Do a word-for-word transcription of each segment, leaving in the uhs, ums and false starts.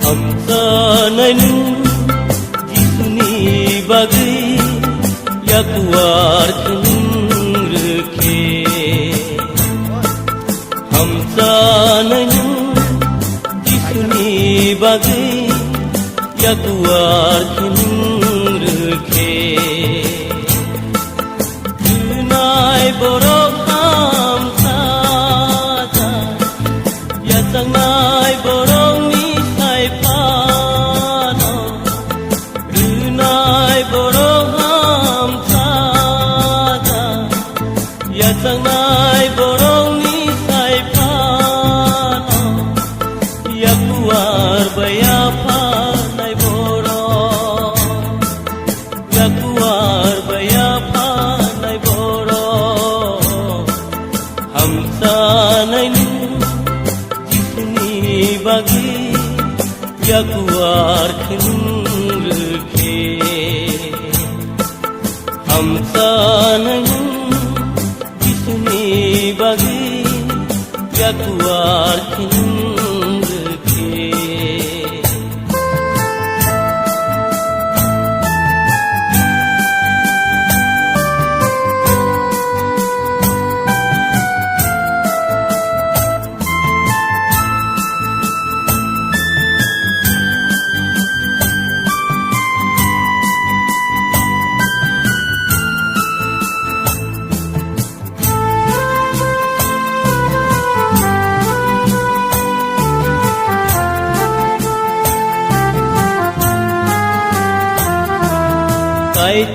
Hamsa nainung Jisuni bagwi yakuar khwnung rwkhe. Hamsa nainung Jisuni bagwi yakuar khwnung rwkhe. Rwnai borok hamsa ja, yachangnai borokni sai phano. Rwnai borok hamsa ja, yachangnai borokni sai phano. Yakuar bai yapharnai borok. Yakuar bai yapharnai borok, hamsa nainung Jisuni bagwi yakuar khwnung rwkhe. Hamsa nainung Jisuni bagwi yakuar khwnung rwkhe.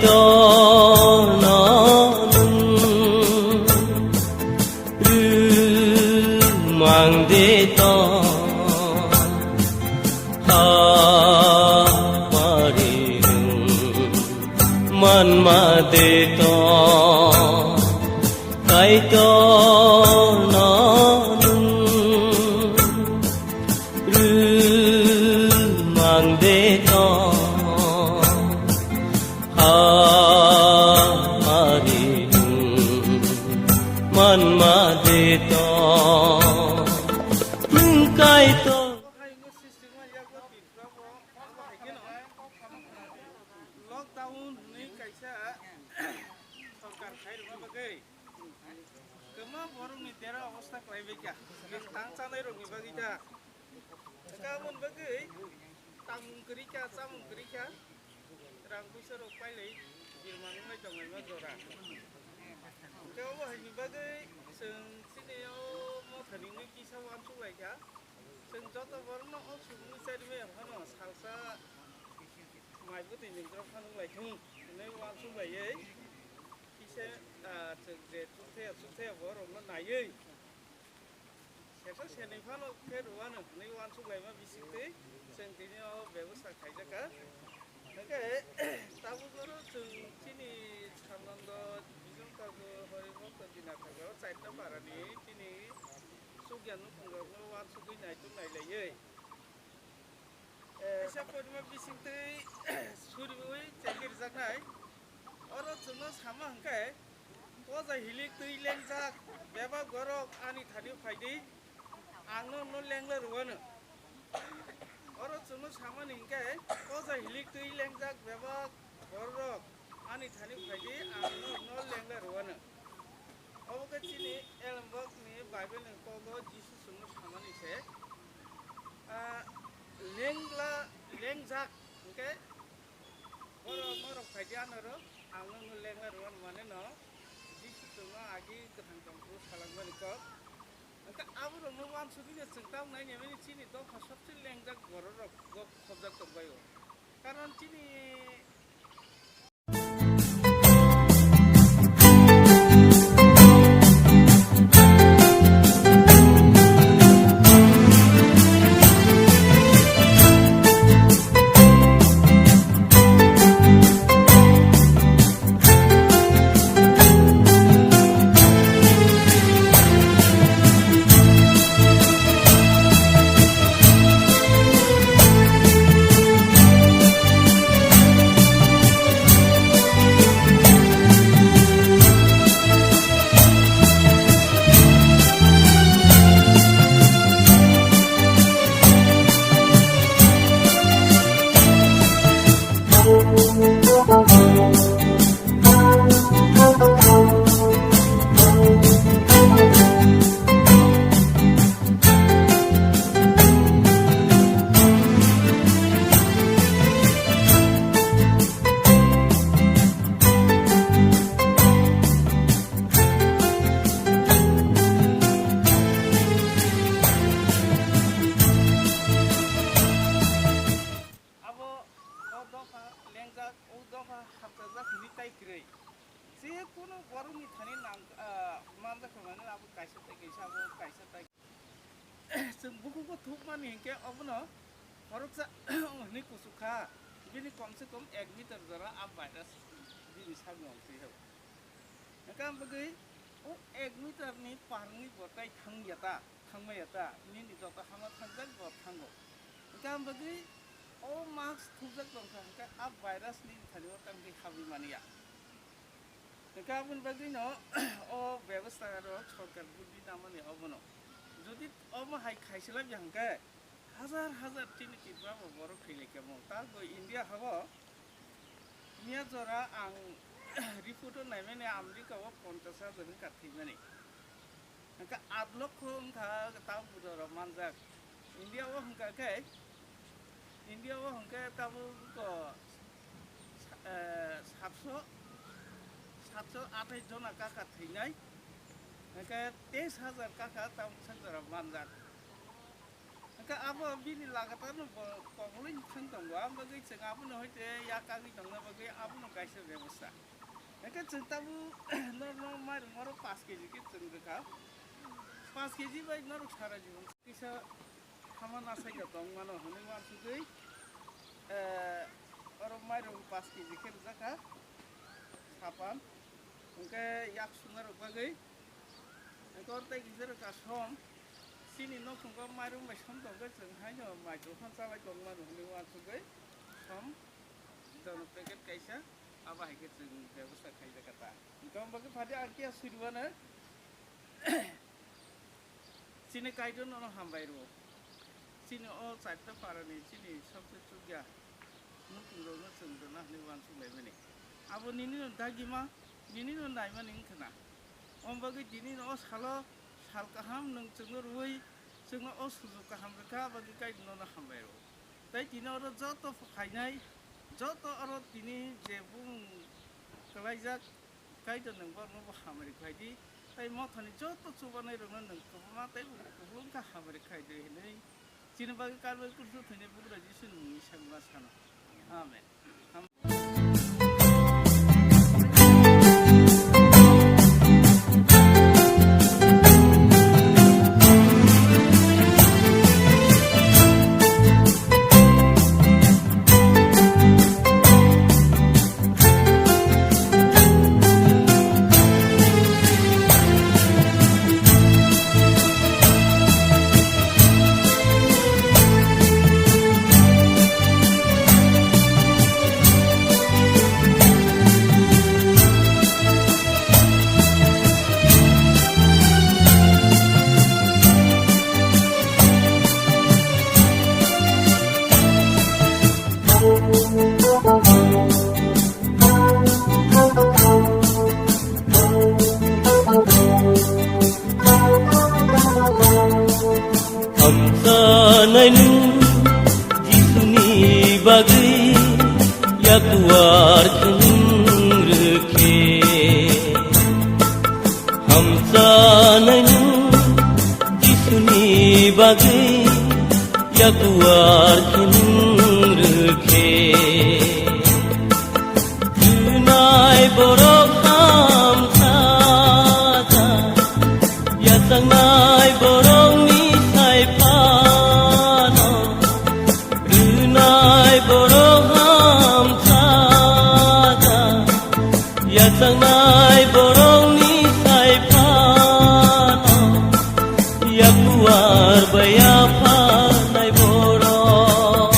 Kaitor no nwng rwmang de tong, ha pari nwng manma de tong. Kaitor no nwng rwmang de tong, ha pari nwng manma de tong. Nwng Kaitor. Lockdown hwnwi kaisa sorkar khai rwna bagwi kwma borokni dera obostha khlaibaikha, nwng tang chanairokni bagwi ta. Hwnkhe aboni bagwi tangmung kwrwikha, chamung kwrwikha, rang puisa rok pailai birman wnglai tonglaima jora. Hwnkhe obo haini bagwi chwng chini o mothani wngwi kisa uansuk laikha. Chwng joto borokno o subungni charimaya phano salsa mai bwtwi nwngjwk phano wng lai thung hwnwi uansuk laiwi kisa, ah, chwng je chukthaya chukthaya borokno naiwi sersa serni phano khe rwano hwnwi uansuk laima bisingtwi chwng tini o bebosta khaijakha. Hwnkhe tabuk oro chwng chini Sanando, Bijong Kagu, Horibhokto, Dina Thakur o chaita parani chini chukya nukhungrokno uansugwi naituk nailaiwi, eh, kaisa porima bisingtwi suriui chengkirijaknai. Oro chwngno sama hwnkhe, poja hilik twi lengjak bebak borok ani thani phaidi, ang nono lengla rwano. Oro chwngno samani hwnkhe, poja hilik twi lengjak bebak bororok ani thani phaidi, ang nono lengla rwano. Obo khe chini elembakni Bible ni kogo Jisu chwngno samani se, ah, lengla, lengjak hwnkhe, borok norok phaidi anoro, ang nono lengla rwano mane no, Jisu chwngno agi kwthang tongphuru salangmani kok. Hwnkhe aborokno uansugwi je chwng tabuk nainimani chini dopha sobse lengjak bororok bo khobjak tongbaio. Karon chini Je kono borokni thani nang, ah, manjak kha mani abo kaisa tai kaisa, abo kaisa tai. Chwng bukugo thukmani hinkhe obono khoroksa hwnwi kuchuk kha, bini komse kom ek meter jora a virus bini sagwi ongtwi o. Hwnkhe ang bagwi o ek meter ni parni bo tai thang ya ta, thang maya ta, nini joto hama thangjak bo thango. Hwnkhe ang bagwi o mask thukjak tongkha, hwnkhe a virus nini thani o tangwi habwi manya. Hwnkhe aboni bagwino o bebostha rok sorkar budi namani obono. Jodi omo hai khaisilai ya hwnkhe hajar hajar chini Tripura bo borok thwilaikha mo. Ta bo India habo miya jora ang report o naimani America o ponchash hajar wngkha thwimani. Hwnkhe aat lokho wngkha tabuk bujo rok manjak. India o hwnkha khe, India o hwnkhe tabuk ko, eh, satso, satso athais jona kaka thwinai. Hwnkhe teis hajar kaka tabuk sak jora manjak. Hwnkhe abo bini lagatar no bo kobol wng thang tongo, abo bagwi chwng abono hoite yak kagwi tongna bagwi abono kaisa bebostha. Hwnkhe chwng tabuk norno mairum oro paanch K G khe chwng rwkha. Paanch K G bai norok sara jibon kisa hama nasaida tong mano hwnwi uansugwi, eh, oro mairum paanch K G khe rwjakha sapan. Hwnkhe yak suna rok bagwi, hwnkhe oro tei kisa rwkha som. Chini nokhungo mairum bai som tongkhe chwng haino mai dophan chalai tong mano hwnwi uansugwi som. Jono packet kaisa, abo hai khe chwng bebostha khaijak kha ta. Hwnkhe omo bagwi phadi ang khe suriwano chini Kaitor nono hambai rwo. Chini o charta parani chini sobse chukya nukhung rokno chwng rwna hwnwi uansuk laimani. Abo nini no dagima, nini no naimani wngkha na. Omo bagwi tini no o salo sal kaham nwng chwngno rwui chwngno o sujuk kaham rwkha, abagwi Kaitor nono hambai rwo. Tei tini oro joto phainai, joto oro tini je bumung kwlaijak, Kaitor nwng borokno bo hamari khlai di. Tei mothani joto chubanai rokno nwng kwbangma tei kubulung kha hamari khlai di hinwi chini bagwi Kalvari krusno thwinai Bugra Jisuni mungwi sakma sano. Amen. Hamsanainu Jisuni bagwi yakuar khwlwng rwkhe. Hamsanainu Jisuni bagwi yakuar khwlwng rwkhe. Rwnai borok hamsa ja, yachangnai borokni sai phano. Rwnai borok hamsa ja, yachangnai borokni sai phano. Yakuar bai yapharnai borok.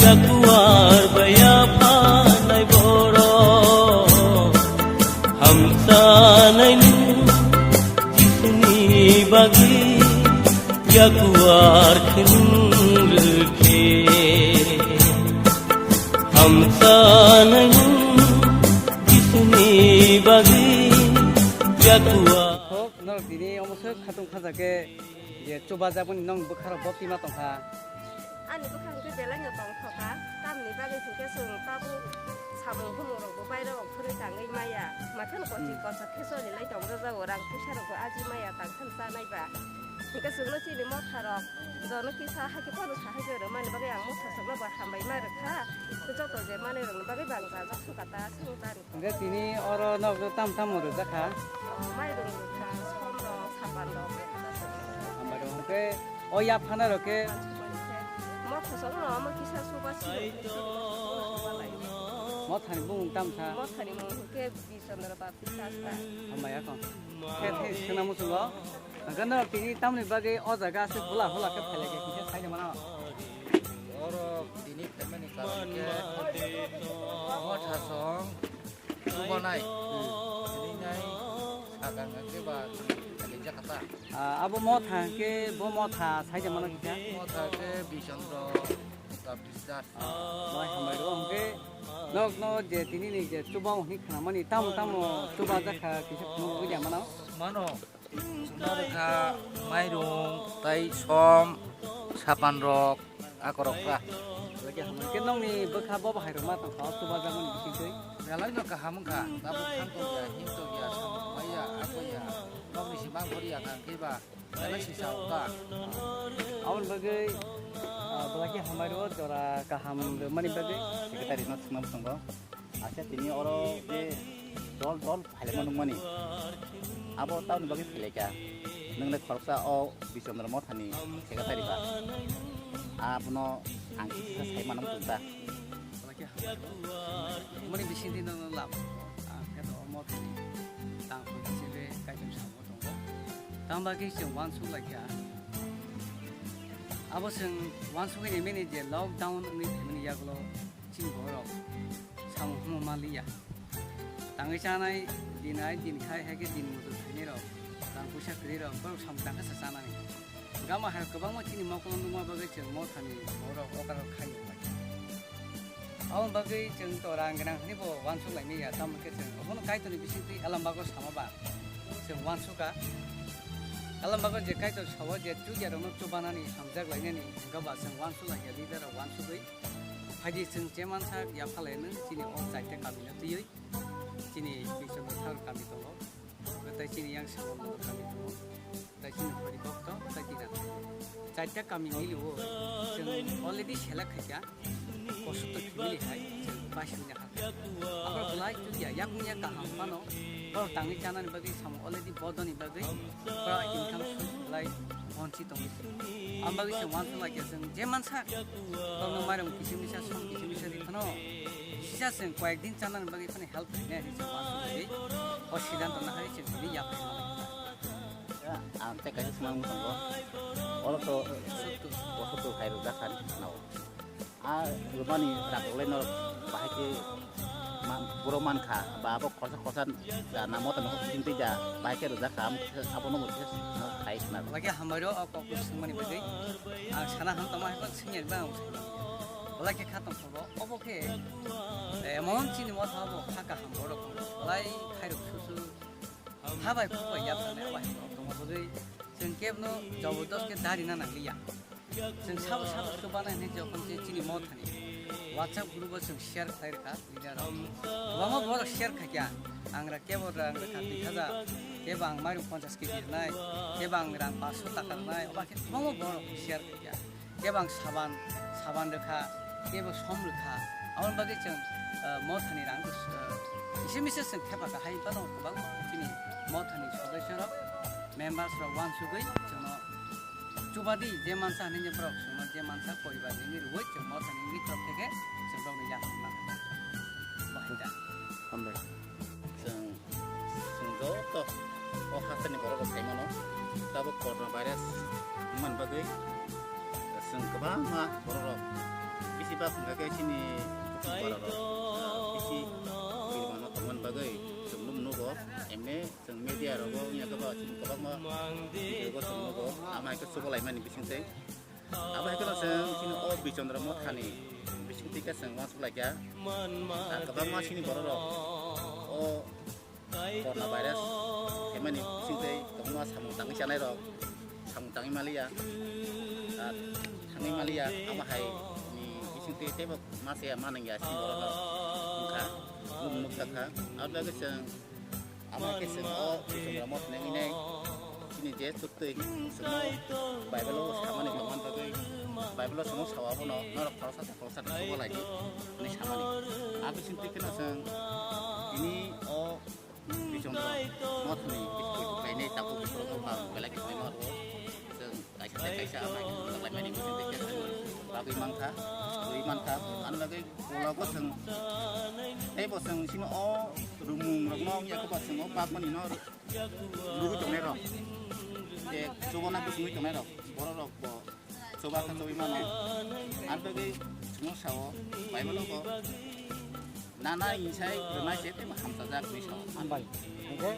Yakuar bai yapharnai borok hamsanainu Jisuni bagwi yakuar khwlwng rwkhe. Hamsanainu Jisuni bagwi yakuar. Hok, norok tini omo se khatung khaja khe je chuba jaboni nong bwkha rok bo pima tongkha. Ani bwkha hwnkhe belai no tongthokha, tamni bagwi hwnkhe chwng tabuk samung humung rok bo baira rok phwrwi tangwi maya. Aphel kochi kosa khe choli lai tong jago, rang puisa rok bo aji maya tang khe chanai ba. Hingke chwngno chini motha rok jono kisa hai khe pono sa hai khe rwmani bagwi ang motha sokno bo hambai ma rwkha. Joto je manwi rokni bagwi bo ang jajak sukha ta, sung ta rwkha. Hingke tini oro nok tam tam rwjak kha. Mairung rwkha, som rok, sapan rok, Hambai rok hingke o yaphana rok khe. Motha sokno omo kisa suba si. Mothani bumung tam kha. Mothani mung hingke Bisondra Baptist Sasta. Hambai ya kho. Khe thai suna muchungo. Hingke norok tini tamni bagwi o jaga se hula hula khe phailai khe kisa sai mano. Oro tini phaimani karon khe motha song chubanai. Tini nai sakang khe ba khalijak kha ta. Ah, abo motha khe bo motha sai mano kisa. Motha khe Bisondra Baptist Church. Bai hambai rw hwnkhe nokno je tini ni je chuba hwnwi khnamani tamo tamo chuba jakha kisa phunuk wngya mano. Mano. Chwngno rwkha mairung, tai som, sapan rok, akorok kha. Lagi hambai khe nokni bwkha bo bahai rok ma tongkha o chuba jakmani bisingtwi. Belai no kaham wngkha, tabuk khang tongya, him tongya, samung maya, akoya, nokni si mang goriya kha hwnkhe ba. Belai sisa wngkha. Aboni bagwi, ah, belai khe hambai rw, jora kaham rwmani bagwi. Secretary no thwngna bwskango. Acha tini oro je dol dol phailai ma nukmani. Abo tamoni bagwi phailai kha. Nwng le khoroksa o Bisondra Mothani secretary ba. Abono ang kisa sai mano muchung ta. Belai khe hambai rw. Mani bisingtwi no lab. Ang khe to o Mothani tang khe kaitor samo tongo. Tang bagwi chwng uansuk lai kha. Abo chwng uansugwi naimani je lockdown wngwi phaimani yagulo chini borok samung humo manliya. Tangwi chanai din ai din khai hai khe din muitu khainai rok, rang puisa kwrwi rok, borok samung tangkha sa chanani. Gama hai kwbangma chini mokol nukma bagwi chwng Mothani borok okra khai lai kha. Aboni bagwi chwng to rang gwnang hwnwi bo uansuk laimaya, tamo khe chwng obono Kaitorni bisingtwi Alambago sama ba chwng uansukha. Alambago je Kaitor sao je chuya rokno chubanani hamjak lainani, hwnkhe ba chwng uansuk laikha, leader rok uansugwi. Phaidi chwng je mansa yapha lainani chini o chaita kamino twiwi, chini Biswanath Thakur kami tongo. Tei chini yang Sambal Nagar kami tongo. Tei chini Hori Bhakta, tei Dina. Chaita kami milio chwng already select khaikha. Kosotto family hai chwng paisingna hakha. Abo belai chuya, yakung ya kaham phano. Borok tangwi chanani bagwi samung already bodoni bagwi borok income source belai bonchi tongo. Ang bagwi chwng uansuk laikha chwng je mansa borokno mairum kisa misa som kisa misa ri phano sisa chwng koyek din chanani bagwi phano help khainai hinwi chwng uansuk bagwi o siddhanto nahai chwng tini yapharwi manlai kha. Ang tei kaisa swngmung tongo. Oro to bosoto khai rwjak kha hinwi khna-o. A rwmani rang rwlai norok bahai khe ma-, borok man kha, ba abo khorsa khorsa da na mota no hopsing twi da, bahai khe rwjak kha, am-, abono bo khe khai khna. Lagi hambai rw o kok swngmani bagwi. Ang sana ham tongma hai khe swngya ba ang swngya. Lagi kha tong kho bo, obo khe, eh, emon chini motha bo kha kaham borok lai khairok susu. Habai khukbai yapjak nai bai tongma bagwi chwng kebno jabardast khe darina nangliya. Chwng sabo sabo khe banai hwnwi jokhon se chini mothani WhatsApp group o chwng share khlai rwkha leader rok. Kwbangma borok share khaikha, ang ra kebo rang rwkha twi khaja, kebo ang mairum ponchash kg rwnai, kebo ang rang panchsho taka rwnai, oba khe kwbangma borok share khaikha. Kebo ang saban, saban rwkha, kebo som rwkha. Aboni bagwi chwng, eh, mothani rang, eh, kisa misa chwng thepakha hai phano kwbangma chini mothani sodosyo rok, members rok uansugwi chwngno chubadi je mansa hinwi borok chwngno je mansa poribar hinwi rwui chwng mothani wngwi throk theke chwng rokno yapharwi mano. Bahai da. Hambai. Chwng, chwng joto o hasteni borok rok sai mano, tabuk corona virus wngmani bagwi chwng kwbangma borok rok bisi bak wngkha khe chini borok rok bisi kirmano tongmani bagwi chwng nuk nugo, emni chwng media rogo wngya khe ba chini kwbangma video chwng nugo, ama hai khe chuba laimani bisingtwi. Abo hai kheno chwng chini o Bichandra Mothani bisingtwi khe chwng uansuk laikha. Ah, kwbangma chini borok rok o corona virus phaimani bisingtwi kwbangma samung tangwi chanai rok samung tangwi maliya, ah, thangwi maliya, amo hai ni bisingtwi teibo ma se ma nangya chini borok rok wngkha, nuk nukjakha. Abo bagwi chwng Ama khe chwng o Buchungra mothni wngwi nai chini je chuktwi chwngno Bible-o samani tongmani bagwi Bible-o chwngno sao abono norok khoroksa sa khoroksa khe chubalai di hwnwi samani. A bisingtwi kheno chwng tini o Buchungra mothni khe khlainai tabuk borok bang belai khe khlaima rwo chwng. Kaisa tei kaisa aphai khe laimani bising tei khe bagwi mankha, rwi mankha. Ani bagwi ulo bo chwng tei bo chwng sino o rumung rokno wngya khe bo chwng o bagmani no rwi tongnai rok. Tei chubana bisingwi tongnai rok. Borok rok bo chuba khe chubi mano. Ani bagwi chwngno sao Bible o bo nana insai rwnai se tei hamchajak hinwi sao. Hambai. Hingkhe